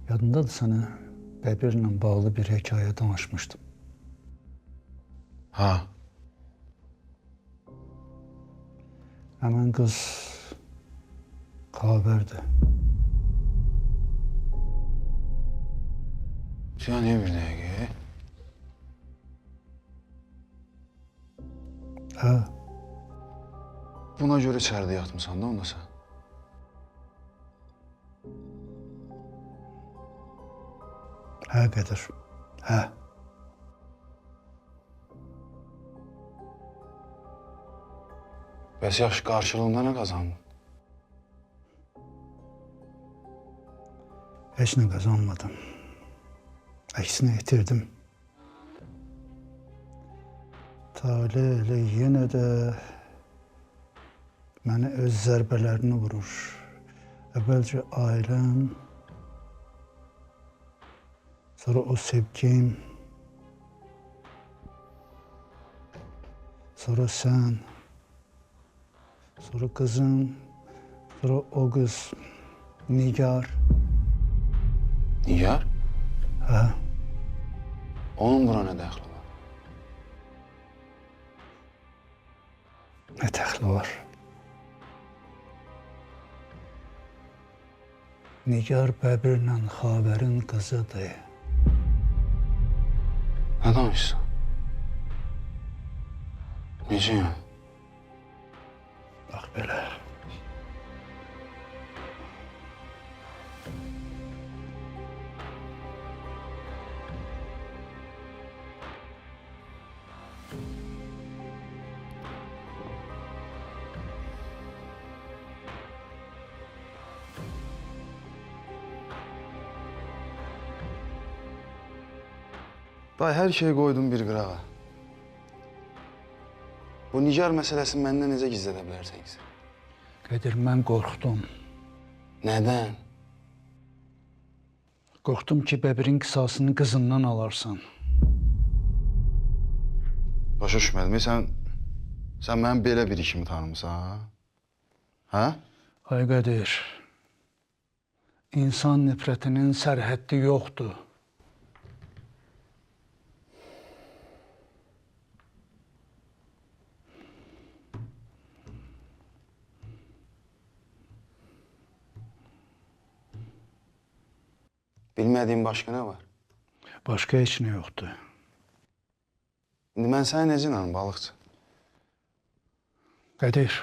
Yadındadır sənə Bəbirlə bağlı bir hekayə danışmışdım. Ha. Həmin qız Xavərdir. Sən niyə bir dəqiqə? Hə, Buna görə içəridə yatmısan da onda sən. Hə Qədir, hə. Bəs yaxşı qarşılığında nə qazandın? Heç nə qazanmadım. Əksinə itirdim. Tale elə yenə də mənə öz zərbələrini vurur. Əvvəlcə ailəm, sonra o sevgim, sonra sən, sonra qızım, sonra o qız Nigar. Nigar? Hə. Onun bura nə dəxli var? Nə dəxli var? Nigar Bəbirlə Xavərin qızıdır. Nə danışırsan? Necə yəni? Bax belə. Day, hər şeyi qoydum bir qırağa. Bu Nigar məsələsini məndən necə gizlədə bilərsən ki sən? Qədir, mən qorxdum. Nədən? Qorxdum ki, Bəbirin qisasını qızından alarsan. Başa düşmədim. Sən mənim belə bir işimi tanımısan, ha? Ay Qədir, insan nifrətinin sərhəddi yoxdur. Bilmədiyim başqa nə var? Başqa heç nə yoxdur. İndi mən sənə necə inanım, balıqçı? Qədir,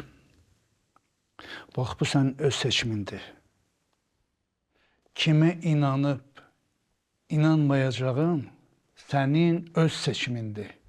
bax bu sənin öz seçimindir. Kimə inanıb inanmayacağın sənin öz seçimindir.